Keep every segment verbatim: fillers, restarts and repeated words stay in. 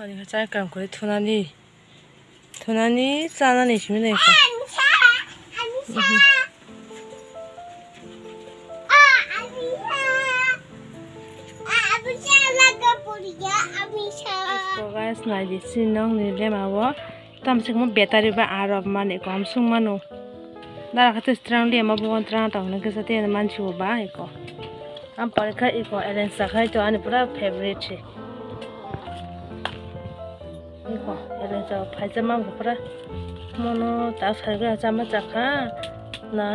Ani chai kam kore thunani. Thunani chanani simi nai ko. Ko guys, nai di sinong ni lema o. Tamsik mo battery ba arok mani ko amsung mano. Dara khato strong lema bo strong tong nang kisa te mansi ba iko. Am pore kha iko arrange sa khai to ani pura favorite se. Iko arrange sa phai cha mang pura. Mono ta sai ga chama cha kha. Na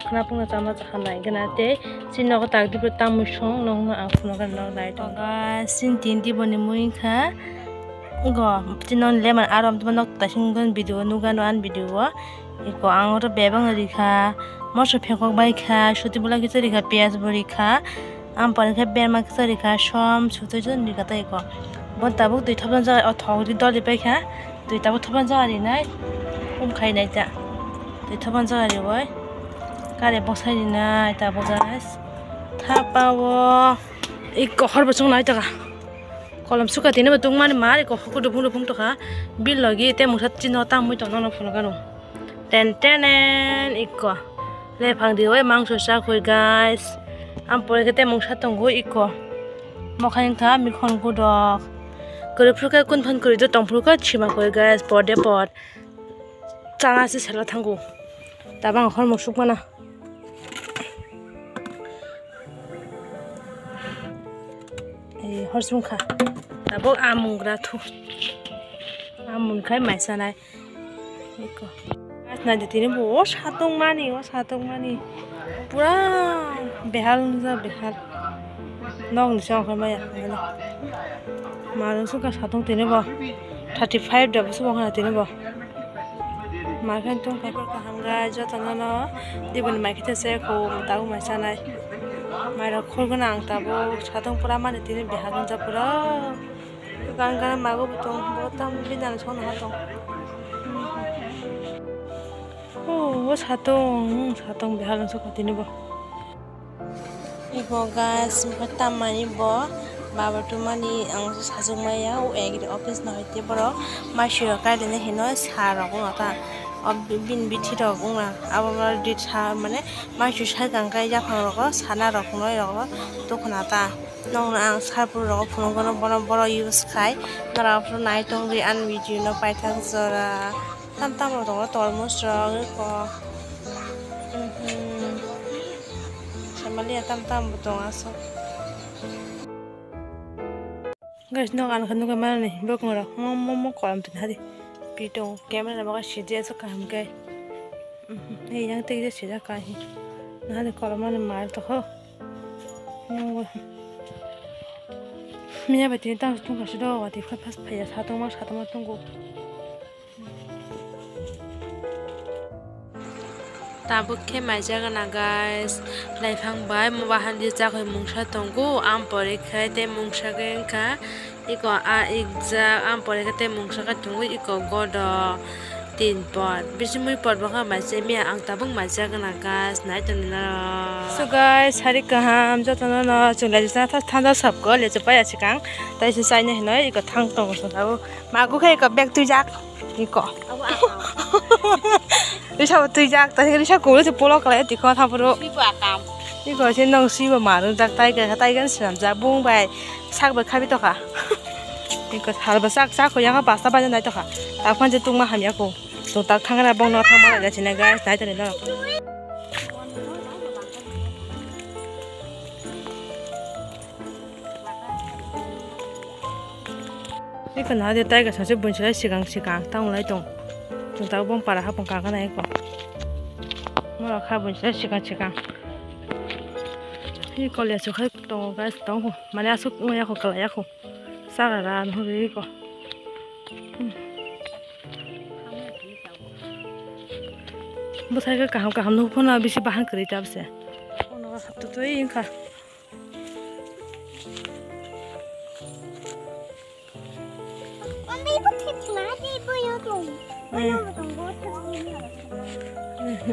khna pung na chama cha kha nai gana te. Sin nogo tak di pura tang mui song nong na ang phone ga nong nai to. Ga sin tin di boni mui kha. Go, chinon lemon arom tuma nok tasing don video, nuga no an video. Iko ang oro bebang rikha, moso phekok bai kha, suti bola kisa rikha, piyaj bo rikha, am pore khe berma kisa rikha, som suti jon rikha ta iko. Bon tabuk twi thopjak jaga o thok ri dol ri pai kha, twi tabuk thopjak jaga ri nai, um khai nai ta. Twi thopjak jaga ri oi, kare bosai ri nai tabuk guys. Thapa o iko hor bo chwng nai ta ka. Kolom suka tini bo tungmani ma iko huku dupung dupung tokha. Bil logi te mungsa chino tangmui tongno no phunukha rung. Ten tenen iko. Lephang di oi mangso chakhui guys. Am pore khe te mungsa tongo iko. Mokha wngkha mikhon gudok. Kwrwi phuru khe kun phan kwrwi do tong phuru khe sima koi guys, pod de pod. Chana se sela thango. Tabang hor musuk mana. Eh, hor sung kha. Tabok amung gra thu. Amung khai mai sanai. Eko. Nai de tini bo o satung mani, o satung mani. Pura behal ja behal. Nok ni song khai maya. Malung sung kha satung tini bo. Thirty five da bo sung kha tini bo. Mai khe tong kha kaham ga joto no no diboni mai khe se ko tabo mai sanai. Mai rok khol gana ang tabo satung pura mani tini behal ja pura. Gan gan mago bo tong bo tam bidal song ha tong. Oh, bo satung, satung behal song kha tini bo. Ibo guys, mokhe tammani bo baba tumani ang sajwk maya, o agri office no hai tei borok maising rok kailai hino sa rok wngkha ta, o bini bithi rok wngkha abo di sa mane maising sai kang khe yaphang rogo sana rok noi rok tukuna ta, nokno ang sarpur rogo phunukgo bono borok use khai norok aphuru nai tongdi ani video no paithak jora. Tam tam rok tongo, tormos rok, eko. Mhm. Samalia tam tam bo tongo aswk. Guys, nok ang khe nugwi mani bwkong rok mo mo mo kolam tin hari. Pi tongo, camera rok sidi aswk kaham khe. Mhm. Ei yang tei sida kahi. Nahari kolam mani mal tokho. Nungwi. Miya bai tini tang tungkha sido wati phai phas phaiya satongma satongma tongo. Tabuk khe maijak na guys, laiphang bai mubahan rijak hoi mungsa tongo, am pore khe tei mungsa khe wngkha iko a ikjak, am pore khe tei mungsa khe tongo iko godo tin pot, bisimui pot bo khe maijak miya ang tabuk maijak na guys, nai tongni norok. So guys, sari kaham jotono no chwng lai jesa thanda sab ko le chwpaiya swkang, tai se chaina hinoi iko thang tongo chwng tabuk. Magu khe iko bag twijak. Iko. Abo ako. Risa bo twijak, tai risa kulu se polo kala tiko thapuro. Sibo akam. Iko se nong sibo maru jak tai ga tai gan sinam jak bung bai sak bai khabi tokha. Iko sal ba sak sak ko yang pasta bajan dai tokha. Tak phan je tungma hamya ko. Tung tak thang na bong no thang ma ga chine guys nai tani lo. Iko na de tai ga sachi bunchilai sikang sikang tang lai tong. Tung tak bong para hapung kang kana iko. Mora kha bunchilai sikang sikang. Iko le su khai tong guys tong ho. Mane asuk ngoya ko kala ya ko. Sara ra no ri iko. Bwsai khe kaham kaham nukgo phano bisi bahan kwrwi tabse. Ono haptwi twi wngkha.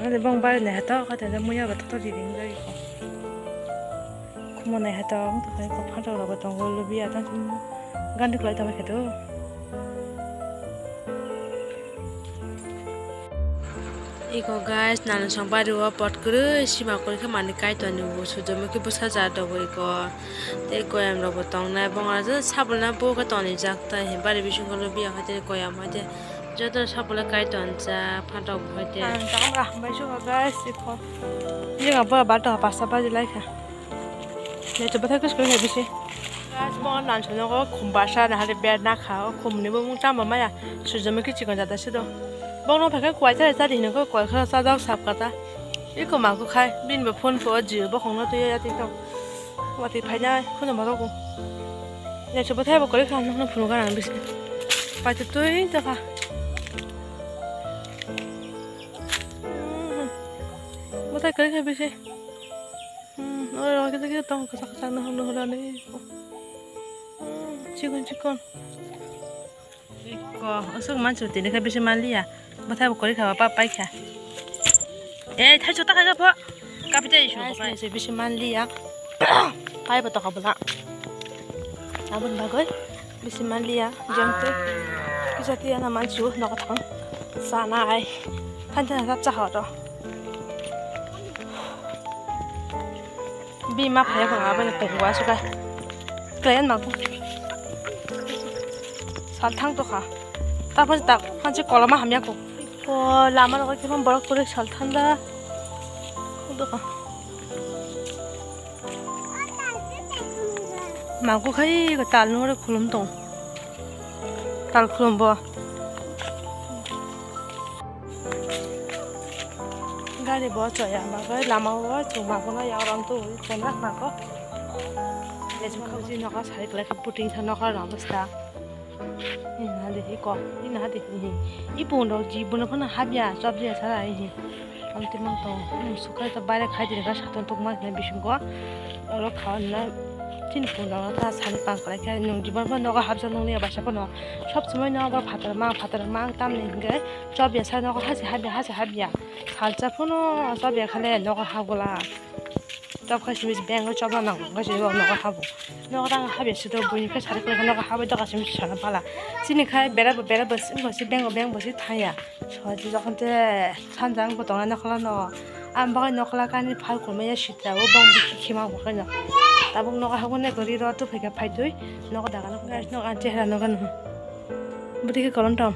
Ade bong bari nai hato kate muya ba to ri ring jai ko. Khumo nai hato ang to khai ko phato ro ba tongo lubi ata gandi klai ta khe to. Iko guys, nalsong bari o pot kwrwi sima kwrwi khe manwi kaitor ni bo sujamukhi bwsa ja dogo iko. Tei koyam rok bo tongnai, bongla je sabulna bo khe tonwi jak ta, bari bisingo lubi ya khe tei koyam hai tei joto sabulna kaitor ja phantok bo hai tei. Ang tamo ra hambai suka guys, iko. Jega bo ba to pasta baji lai kha. Neto bwthai kwchwk khe bisi. Guys, bo nalsong nogo khum basa na hade bed na kha, o khum ni bo mung tamo maya sujamukhi chikon jata se do. Bongno phaikhe kwai chari chari hino khe kwai kheno chajak sap kata. Iko ma khe khai, bini bo phone po jio bokhong no twi ya twi tong. Watwi phainai kheno ma rogo. Neto bwthai bo kwrwi kha, nokno phunukha nang bisi. Paitwi twi tokha. Bwthai kwrwi kha bisi. Hmm, oro kita kita tong kachak kachak no holo holo ni. Hmm, chikon chikon. Iko, aswk mansu tini khe bisi manliya. Bwthai bo kwrwi kha, ba paikha. Eh, thaichuk ta kha pho. Kapi tei isu. Guys, bisi manliya. Pai bo tokha bwla. Aboni bagwi bisi manliya. Jeng tei kisa tei ana mansu nogo thang. Sana ai. Thansa na chap cha ha to. Bima phai phang aboni pungwa suka. Klen ma pung. Sal thang to kha. Ta phan ta phan se koloma hamya ko. Ko lama rogo khe borok kwrwi sal thang da. Ko do kha. Mago khai ko tal nore khulum tong. Tal khulum bo. Gari bo choya bagwi lama o chwng mago no yagram tu wi konak mago. Lejwng kha buji nogo sari kwlai khe puting sa nokha rang bwsta. Ina de iko, ina de hi. Ipung rok ji bono phano habya, chobya sara hi. Amtwi mang tong, um, sukhai to baire khai di kha satung tok ma khe bisingo. Oro kha na chini pung rok ta sari pang kwlai khe nung jibon phano nogo habjak nung ya baisa phano. Sob somoi nogo phatar mang, phatar mang tamni hwnkhe. Chobya sa nogo hasi habya, hasi habya. Salsa phano chobya khale nogo habwla. Chob khai simi beng o chobna nango, khai simi nogo habo. Nogo tang habya sito buini khai sari kwlai nogo habo doga simi sana pala. Chini khai bera bo bera bo si, bo si beng o beng bo si thaya. Soji jokhon te sanjang bo tongnai nokla no. Am bagai nokla kani phal kumaya sitra o bong bikhi khima bo khai no. Tabuk nogo habo ne gori ro tu phaika phaitwi nogo daga no guys nogo an chehra nogo no. Bwtwi khe kolom tong.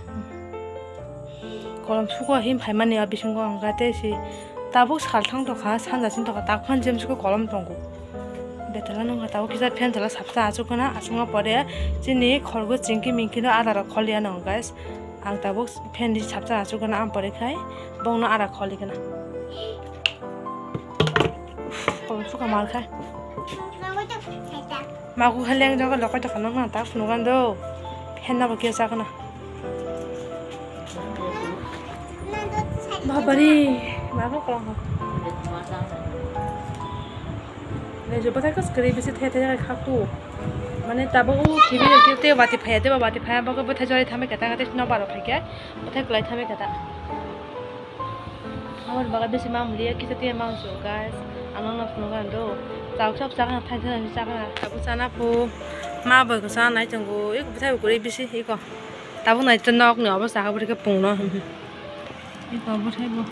Kolom suko him phaimani o bisingo wngkha tei si tabuk sal thang tokha, sanja sing tokha, tak phan jemsiko kolom tongo. Betala nungkha tabuk kisa fan jala sapta achukgana, achukma pore chini khorgo chingki mingkino adaro kholiya nong guys. Ang tabuk fan di sapta achukgana, ang pore khai bongno ada kholigana. Kolom suka mar khai. Magu kha leng jago lokoi tokha nang na ta phunu gan do. Phen na bo kesa kana. Babari, magu kolong ha. Le jo bathai kas kri bisi the the khak tu. Mane tabo u T V ke te bati phaya de bati phaya bago bathai jori thame kata kata no baro phai ke. Bathai kulai thame kata. Aboni bagwi bisi ma mulia kisa tiya mangso guys. Ang nokno phunukha do. Chak chak chakna thai thai chakna. Abo chana phu. Ma bai ko chana nai tongo. Iko bwthai bo kwrwi bisi iko. Tabuk nai to nok ni obo chakha bwrwi khe pungno. Iko bwthai bo.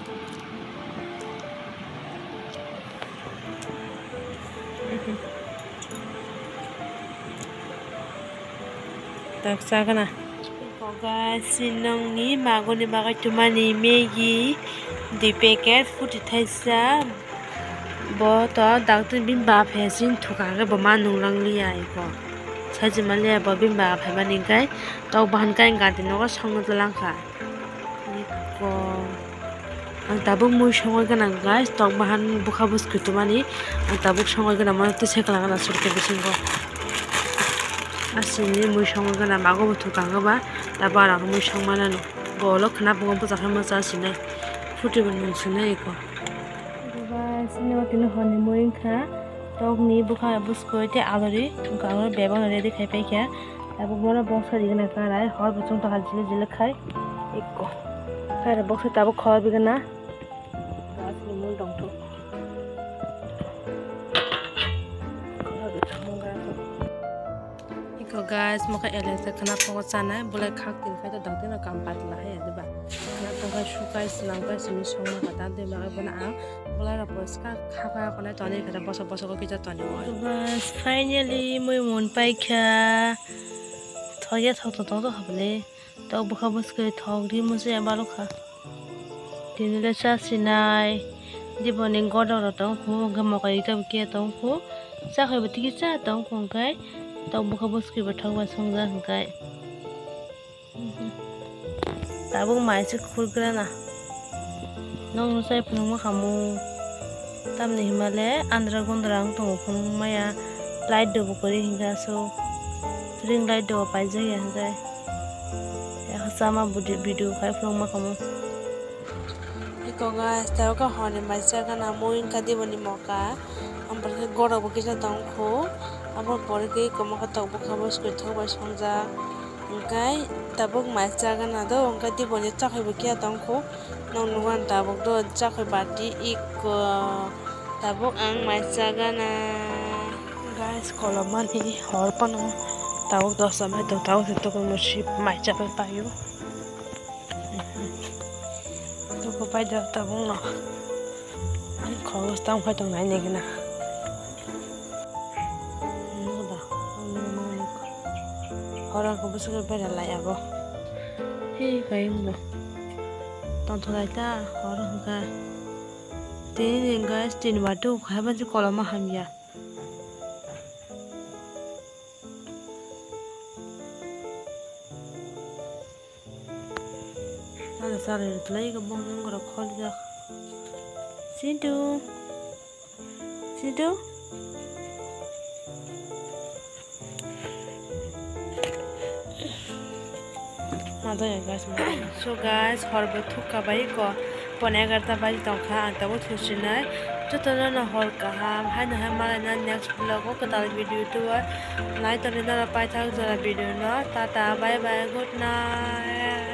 Tak chakna. Guys, sinongni magoni bagwi tumani Maggi dui packet, phuti thaisa. Bo to dakti bini bap he sin thuka khe bo ma nunglang liya iko. Saji maliya bo bini bap he mani kai tok bahan kai gati nogo songno langkha. Iko. Ang tabuk mui songwi gwnang guys, tok bahan bwkha bwskwi tumani. Ang tabuk songwi gwnang mano tei se kwlangna surkhe bisingo. Asini mui songwi gwnang mago bo thukang ba, tabuk aro mui songmanano. Bolo khna bungo bwjakhe mwcha sinai. Phuti bo nung sinai iko. Guys, sini o tini horni mui wngkha. Tokni bwkha bwskwi tei alori wngkha, aro bebak no ready khai paikha. Tabuk bono boksa rigna karai hor bo chwng tokha jili jili khai. Iko. Karai boksa tabuk khor bigana. Gas ni mung tong thung. Khor bi thamung gas. Iko guys, mokha eleng se khna phungo chanai, bulai khak tin khai to dang tin kam patla hai diba. Khna phung Sukai swnam kai simi songma kha ta de bagwi bono ang bolai rok bo ska kha kha konai toni kha bosok bosok o kisa toni o. Bas, finally mui mon pai kha. Thok ya thok thok thok thok habole. Tok bwkha bwskwi thok ri musu ya balo kha. Tini le cha sinai. Diboni godok rok tong khu, hwnkhe mokai ri tong kiya tong khu. Cha khai bo tiki cha tong khu hwnkhe. Tok bwkha bwskwi bo thok bai song jak hwnkhe. Tabuk mai se khurgrana. Nokno chai phunukma khamu. Tamni hima le andra gundra wng tongo phunukmaya. Light rwbo kwrwi hinkhe aswk. Ring light rwbo paijak ya hinkhe. Yakha chama budi video khai phunukma khamu. Iko guys, tabuk khe horni mai chagana mui wngkha diboni moka. Ambar khe gorok bo kisa tong khu. Aboni pore khe iko mokhe tok bwkha bo swkang thok bai songjak. Hwnkhe tabuk mai chagana do, hwnkhe diboni chakhai bo kiya tong khu. Nong nukha tabuk do chakhai bati iko. Tabuk ang mai chagana. Guys, kolomani hor phano tabuk dosta bai tong, tabuk se tokon bo sip mai chapai paio. Toko pai da tabuk no. Ani khoroksa tang phai tong nai nai gana. Nukda. Horo ko bwswk bera lai abo. He kai wngbo. Tongthok lai ta horo hwnkha. Tini ni guys tin watu khai ban si koloma hamya. Ada sari rwtlai ka bong nang gora kholjak. Sintu. Sintu. Madaya guys, madaya. So guys, hor bo thukka bai ko. Pon egarta baji tongkha, ang tabuk thusinai. Jotono no hor kaham, haino hai malaina next vlog o kwtal video tubo. Nai tongwi noro paithak jora video no. Tata, bye bye, good night.